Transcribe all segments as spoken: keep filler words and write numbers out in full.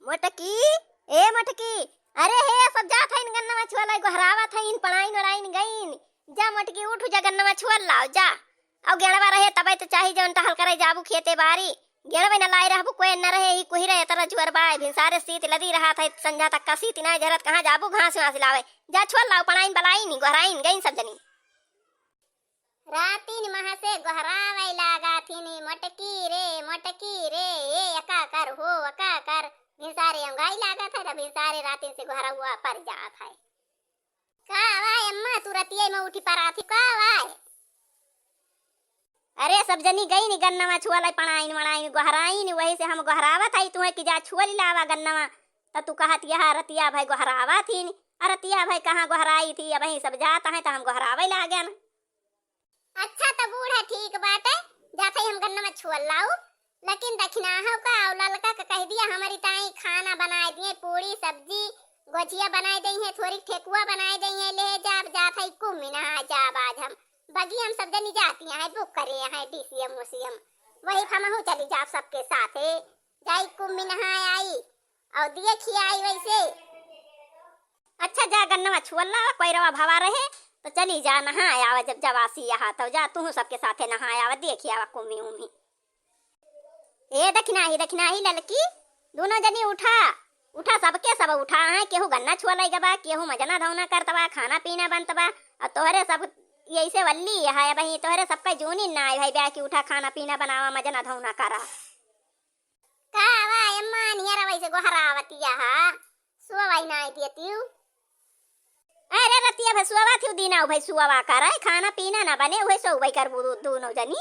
मोटकी, ए मोटकी, अरे हे, सब जात हइन गन्नवा छुअलै, गोहरावत हइन, पड़ाइन ओड़ाइन गइन। जा मोटकी, उठ जा, गन्नवा छुअल लाव, जा। अउ गेड़वा रहे तबै त चाही जौन टहल करै जाबू खेते बारी। गेड़वै न लाए रहबू, कोई न रहे, ही कोही रहे, तरा जुअर बाय, भिनसारे सीत लदी रहत है, संझा तक का सीत नाय झरत, कहाँ जाबू घास वास लावै? जा छुअल लाव, पड़ाइन बलाइन, गोहराइन गइन सब जनी। रातिन महसे गोहरावै लागा थिन, मोटकी रे, मोटकी रे, ए अका कर हो, अका कर। भिनसारे औंघाई लागत है, त भिनसारे रातिन से गोहरउआ पर जात है। का वाय अम्मा, तू रतिये में उठी पराथी, का वाय? अरे सब जनी गइन गन्नवा छुअलै, पड़ाइन वड़ाइन गोहराइन, वही से हम गोहरावत हई तुहैं कि जा छुअल लावा गन्नवा। त तू कहत यह रतिया भै गोहरावत हीन, अ रतिया भै कहाँ गोहराई थी, अबहीं सब जात हैं त हम गोहरावै लागेन। अच्छा, त बूढ़ा ठीक बाटे, जात हई हम गन्नवा छुअल लाऊ। लेकिन दखिनाहा का अउ ललका का कहि दिया, हमरी ताईं खाना बनाए दिए, पूड़ी, सब्जी, गोझिया बनाए दइहैं, थोरी ठेकुआ बनाए दइहैं, ले जाब, जात हई कुम्ही नहाए जाब आज हम। बगी हम सब जनी जाती हैं, बुक करे हैं डीसीएम ओसीएम, वही हमहू चली जाब सबके साथे, जाई कुम्ही नहाए आई अउ दिए खियाई वैसे। अच्छा, जा गन्नवा छुअल लावा, पैरवा भवा रहे, त चली जा नहाए आवा, जब जवासी यहाँ, तब जा तुहूँ सबके साथे नहाए आवा, देखि आवा कुम्ही उम्ही। ए दखिनाही, दखिनाही ललकी, दूनो जनी उठा, उठा, सबके सब उठा हैं, केहू गन्ना छुअलै गबा, केहू मजना धौना करत बा, खाना पीना बनत बा, अ तोहरे सब यैसे वल्ली है, अबहीं तोहरे सबका जूनी नाय भै ब्याह की उठा खाना पीना बनावा, मजना धौना करा। का वाय अम्मा, नियरा वैसे गोहरावतिया हा, सोवै नाय दियतिउ। अरे रतिया भै सोवा थिउ, दिना भै सोवा करै, खाना पीना ना बने, उहै सोवै करबू दू-, दूनो जनी।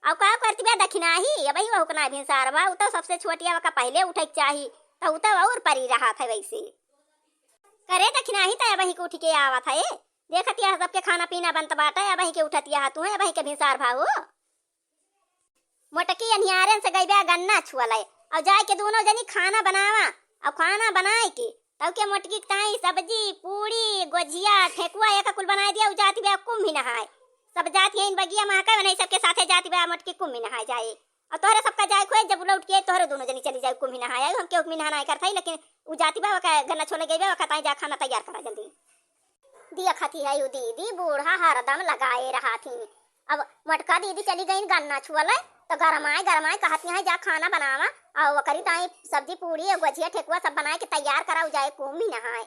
अउ का करती बे दखिनाही, अबहीं वहू क नाय भिनसार बा, उ तउ सबसे छोटिया वका पहिले उठै क चाही, त उ तउ अउर परी रहत है वैसे। करे दखिनाही त अबहीं क उठि के आवत है, देखतिया सबके खाना पीना बनत बाटै, अबहीं के उठतिया तुहैं, अबहीं के भिनसार भा हो। मोटकी अन्हियारेन से गइबे गन्ना छुअलै, अउ जाइके दूनो जनी खाना बनावा, अउ खाना बनाइके तउके मोटकी क ताईं सब्जी, पूड़ी, गोझिया, ठेकुआ, एका कुल बनाइ दिया, अउ जाति बे कुम्ही नहाए। सब जाति हैं बगिया महकै, ओनही सबके साथे जाति बे मोटकी कुम्ही नहाए जाए। अउ तोहरे सबका जाए क होए, जब लौटि के तोहरे दूनो जनी चली जाए कुम्ही नहाए, अउ हम केहू कुम्ही नहा नाहीं करत है, लेकिन उ जाति बे ओका गन्ना छुअलै गइबे, ओका ताईं जा खाना तैयार करा जल्दी। दिया खाती है यू दीदी, बूढ़ा हरदम लगाए रहत हीं। अब मोटका दीदी चली गईन गन्ना छुअलै, त गरमाए गरमाए कहती हैं, "जा खाना बनावा, अउ ओकरी ताईं सब्जी पूड़ी अउ गोझिया ठेकुआ सब बनाए के तैयार करा, उ जाए कुम्ही नहाए।"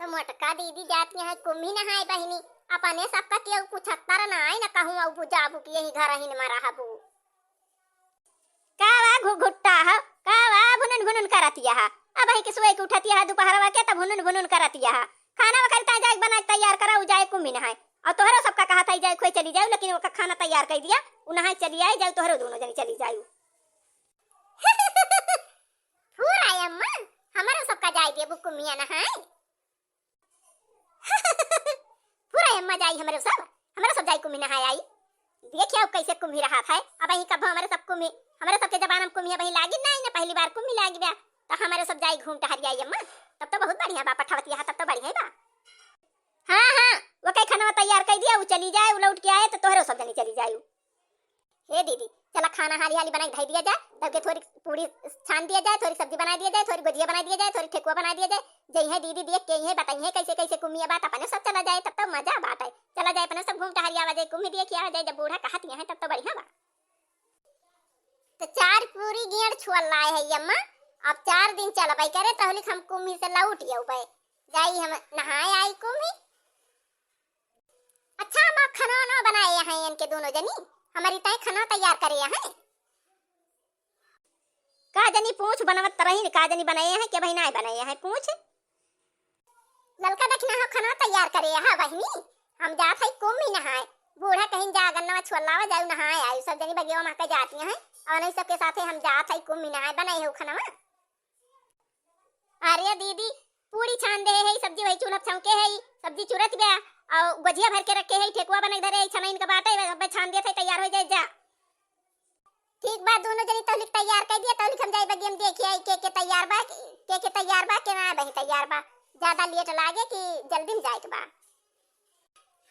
त मोटका दीदी जाती हैं कुम्ही नहाए बहिनी, अपने सबका केहू पूछत्तर नाई न कहूँ अउ बुझाबू कि यही घरहिन मा रहबू। का वा घुघुट्टा हो, का वा भुनुन भुनुन करतिया हा? अबहीं के सोए के उठतिया हा दुपहरवा के, तब भुनुन भुनुन करतिया हा। खाना वखरी ताईं जाए के बना के तैयार करा, उ जाए कुम्ही नहाए। अउ तोहरो सबका कहत है जाए खोए चली जाऊ, लेकिन ओका खाना तैयार कइ दिया, उ नहाए चली आई जाऊ, तोहरो दूनो जनी चली जाऊ। फुराए अम्मा, हमरो सबका जाए देबू कुम्हिया नहाए? फुराए अम्मा जाई हमरो सब, हमरो सब जाई कुम्ही नहाए आई। देखिया कैसे कुम्ही रहत है, अबहीं कभो हमरे सब कुम्ही, हमरे सबके जमाना मा कुम्ही अबहीं लागिन नाई न, पहली बार कुम्ही लागि बा, त हमरे सब जाई घूम टहरि आई अम्मा। तब त बहुत बढ़िया बा, पठवतिया हा, तब त बढ़िया बा। हाँ, हाँ, ओके खाना तैयार कइ दिया, उ चली जाए, उ लौटि के आए, त तोहरो सब जनी चली जाए। हे दीदी, चला खाना हाली हाली बनाई धई दिया जाए, तब के थोरी पूड़ी छान दिया जाए, थोरी सब्जी बनाइ दिया जाए, थोरी गोझिया बनाइ दिया जाए, थोरी ठेकुआ बनाइ दिया जाए। जइहैं दीदी देख के अइहैं, बतइहैं कैसे कैसे कुम्हिया बा, त अपने सब चला जाए, तब त मजा बाटै। चला जाए, अपने सब घूम टहरि आवा जाए, कुम्ही देखि आवा जाए, जब बूढ़ा कहतिया हैं, तब त बढ़िया बा। त चार पूरी गेंड़ छुअल लाए है अम्मा, अब चार दिन चलबै करे, तहलिक हम कुम्ही से लौटि अउबै। जाई हम नहाए आई कुम्ही। अच्छा, अम्मा, खाना वाना बनाए हैं इनके दूनो जनी? हमरी ताईं खाना तैयार करे हैं। का जनी पूछ बनवत रही, का जनी बनाए हैं, के भाई नाय बनाए हैं, पूछ। ललका दखिना हो खाना तैयार करे हैं बहिनी, हम जात है कुम्ही नहाए। बूढ़ा कहिन जा गन्नवा छुअल लावा जाऊ नहाए आयु, सब जनी बगिया मा के जाती हैं, अउ नहीं सबके साथे हम जात है कुम्ही नहाए, बनाए हो खाना। अरे दीदी, पूड़ी छान देहे है, सब्जी वही चूल्हा पे छौंके है, सब्जी चुरत बा, अउ गोझिया भर के रखे है, ठेकुआ बनाइ धरे है, छनइन का बाटे, अब्बे छान देत है, तैयार होइ जाए जा। ठीक बा, दूनो जनी तहलिक तैयार कइ दिया, तहलिक हम जाई बगिया मा देखि आई के के तैयार बा, के के तैयार बा, के ना बही तैयार बा, ज्यादा लेट लागे कि जल्दी मा जाए के बा।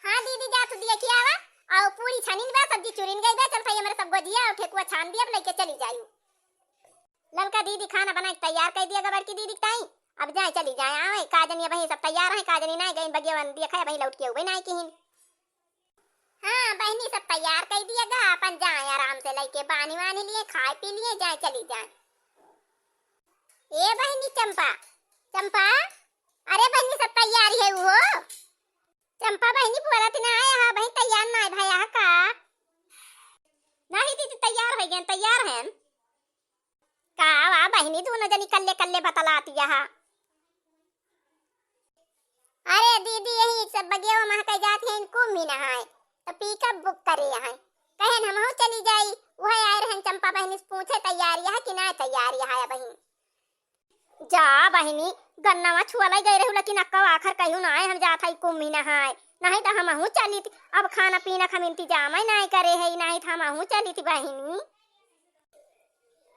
हाँ दीदी, जा तू देखि आवा, अउ पूड़ी छानिन बा, सब्जी चुरिन गई बा, चल भाई हमरे सब गोझिया अउ ठेकुआ छान दिया, अब लइके चली जायू। ललका दीदी खाना बनाइ के तैयार कइ दिया गा बड़की दीदी के ताई। अब जाए चली जाए, आवे का जनी अबहीं सब तैयार हैं, का जनी नाहीं गइन बगियवन देखा अबहीं लौट के अउबे नाहीं किहिन। हाँ बहिनी, सब तैयार कइ दिया गा, अपन जाए आराम से लइके बानी वानी लिए, खाए पी लिए, जाए चली जाए। ए बहिनी चंपा, चंपा, अरे बहिनी सब तैयार है उहो। चंपा बहिनी बोलत ना आया हा, बहिन तैयार ना भया हा का? नहीं दीदी तैयार होइ गए, तैयार हैं। का वा बहिनी, दोनों जनी कल्ले कल्ले बतलातिया हा। अरे दीदी, यही सब बगिया महके जात हैं, कुम्ही नहाए, तो pickup book करे हैं। कहेन हमहू चली जाई, वह आए रहन चंपा बहिनी से पूछे तैयार यह कि ना तैयार यह है बहिन। जा बहिनी, गन्नवा छुअले गए रहू, लेकिन अक्का आखर कहू ना हम जात है कुम्ही नहाए, नहीं तो हमहू चलित। अब खाना पीना के हम इंतजाम ही नहीं करे है, नहीं तो हमहू चलित बहिनी।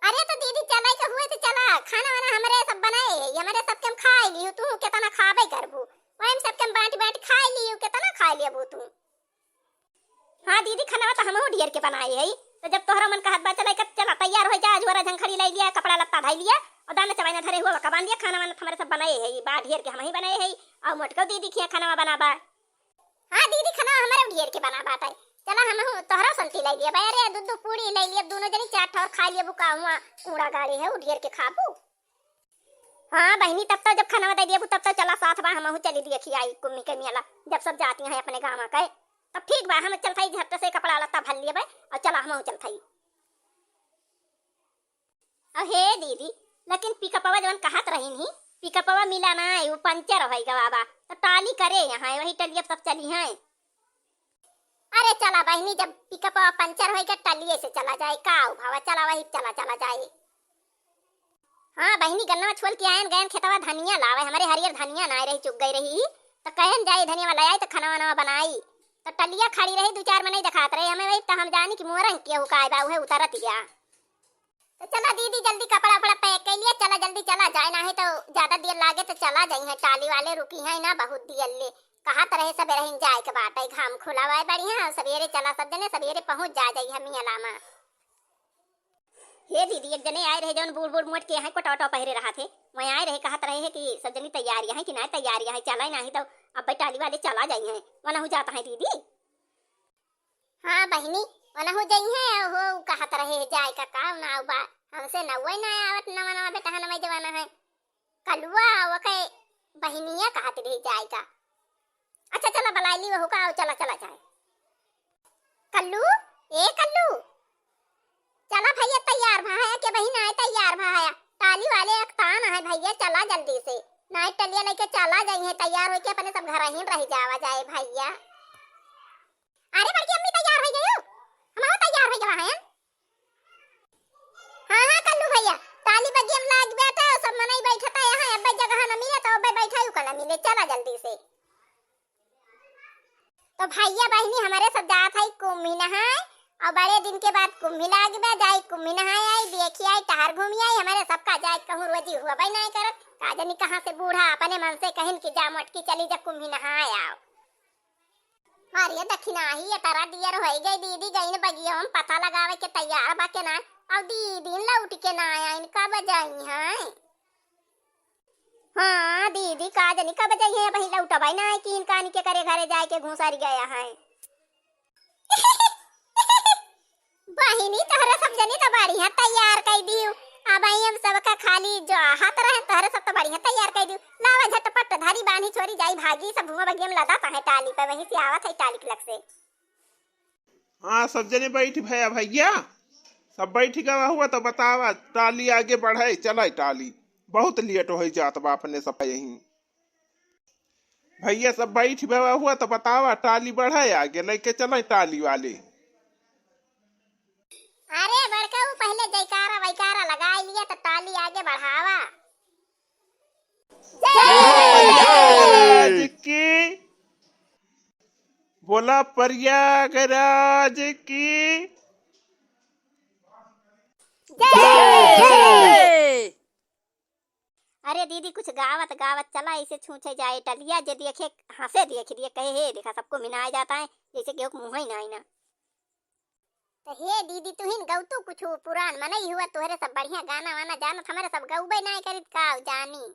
अरे तो दीदी चले के हुए तो चला, खाना वाना हमरे सब बनाए है, हमरे सबके हम खाए लियो, तू कितना खाबे करबू, वही हम सबके हम बांट बांट खाए लियो, कितना खाए लियबू तू। हाँ दीदी, खाना तो हमहू ढेर के बनाए है, तो जब तोहरा मन कहत बा चले के चला, तैयार हो जा, झोरा झंखड़ी ले लिया, कपड़ा लत्ता धइ लिया, और दाना चबाई ना धरे हुआ का बांध लिया, खाना वाना तो हमरे सब बनाए है, बा ढेर के हम ही बनाए है, और मोटको दीदी खिया खाना बनाबा। हाँ दीदी, खाना हमरे ढेर के बना बाटे। चला हमहू तोहरा संती ले लिया। अरे दू दू पूड़ी ले लिया, दोनों जनी चार ठौर खा लिया, बुका हुआ कूड़ा गाड़ी है, उ ढेर के खाबू। हाँ बहिनी, तब तो जब खाना दे दिया तब तो चला साथ बा, हमहू चली दिया खियाई कुम्मी के मेला, जब सब जाती हैं अपने गाँव के। तब ठीक बा, हम चलत हई झट से कपड़ा लत्ता भर लिया और चला हमहू चलत हई। अहे दीदी, लेकिन पिकअपवा जवन कहत रहिन ही, पिकअपवा मिला ना, वो पंचर होइ गवा बा, तो टाली करे यहाँ, वही टलिया सब चली हैं। अरे चला बहिनी, जब पिकअपवा पंचर होइ गवा, टलिए से चला जाए, का उभावा, चला वही चला, चला जाए। हाँ बहिनी, गन्नवा छोल के आयन, गयन खेतवा धनिया लावे, हमरे हरियर धनिया ना रही, चुग गई रही, तो कहन जाए धनिया वाला आई तो खाना वाना बनाई। तो टलिया खड़ी रही, दू चार मनई देखात रहे हमें, वही तो हम जानी कि मोरंग के हुकाए बा, उहे उतरत गया। तो चला दीदी, जल्दी कपड़ा उपड़ा pack कर लिया, चला जल्दी चला जाए, नाही तो ज्यादा देर लागे तो चला जाई हैं, टाली वाले रुकी हैं ना बहुत देर ले। कहत रहे सबेरे ही जाए के बाटे, घाम खुला हुआ है बढ़िया, सबेरे चला सब जने, सबेरे पहुँच जा जाई हम मेला मा। हे दीदी, एक जने आए रहे जौन बूढ़ बूढ़ मोट के यहाँ कोटा ओटा पहिरे रहा थे, वहीं आए रहे, कहत रहे है कि सब जनी तैयार यहाँ कि ना तैयार यहाँ, चला नाही तो अब टाली वाले चला जाई हैं, वनहु जाता है दीदी। हाँ बहिनी, ओनहु जइहे, हो कहत रहे जाए का, का नाव बा, हमसे नउवे ना आवत, नवा नवा बेटहनवा जवाना है। कलुआ ओके बहिनिया कहत रही जाए का। अच्छा चला बलाइली वहू का, चला चला जाए। कल्लू, ए कल्लू, चला भैया तैयार भा है, के बहिन आए तैयार भा है, टाली वाले अकतान है भैया, चला जल्दी से, नाई टलिया लेके चला जाइए, तैयार होके अपने सब घर ही रह जावा जाए भैया। अरे बड़की अम्मी तैयार होइ गयो, हमहू तैयार होइ गवा हैं। हाँ हाँ कल्लू भैया, टाली बगियम लाग बैठे, सब मनई बैठता यहाँ, अब्बे जगह न मिले तो अब्बे बैठा ही का न मिले, चला जल्दी से। तो भैया बहिनी हमरे सब जात है कुम्ही नहाए, और बड़े दिन के बाद कुम्ही लाग बा, जाई कुम्ही नहाए आई, देखी आई, टहर घूमी आई, हमरे सबका जाए कहूँ रोजी हुआ भाई नहीं करत, का जानी कहाँ से बूढ़ा अपने मन से कहिन कि जा मोटकी चली जा कुम्ही नहाए आओ। अरे दखिनाही, ये तारा दियर होई गई दीदी, गई न बगिया में पता लगावे के तैयार बा के ना, और दीदी लौट के ना आइन, कब जाई हैं? हाँ दीदी, का जानी कब जाई हैं, अबही लौटबै ना है कि इनका के करे घरे जाए के घूसर गया है। बहिनी, तोहरा सब जनी तो बढ़िया तैयार कई दियो। अब आई हम सबका खाली जो आहत रहे, तोहरा सब तो बढ़िया तैयार कई दियो। लावा झटपट धरी बांधी छोरी जाई भागी, सब हुआ बगिया में लदा ताहे टाली पे, वहीं से आवत है टाली के लग से। हाँ, सब जने बैठ भया भैया, सब बैठ गवा हुआ तो बतावा, टाली आगे बढ़े, चला टाली, बहुत लेट हो जात बा अपने सब यहीं। भैया सब बैठ बवा हुआ तो बतावा, टाली बढ़ाए आगे लेके चले टाली वाले। अरे बड़का, वो पहले जयकारा वैकारा लगा लिया तो टाली आगे बढ़ावा। जय। जय। की बोला प्रयागराज की। जय। जय। अरे दीदी, कुछ गावत गावत चला, ऐसे छूछे जाए टलिया, जे देखे हंसे, देख दिए, कहे, "हे देखा, सबको मिनाए जाता है, जैसे केहू के मुँह ही ना आई ना।" तो हे दीदी, तुहिन गौतू कुछ पुरान मनई हुआ, तोहरे सब बढ़िया गाना वाना जानत, हमरे सब गौबे नाय करित का जानी।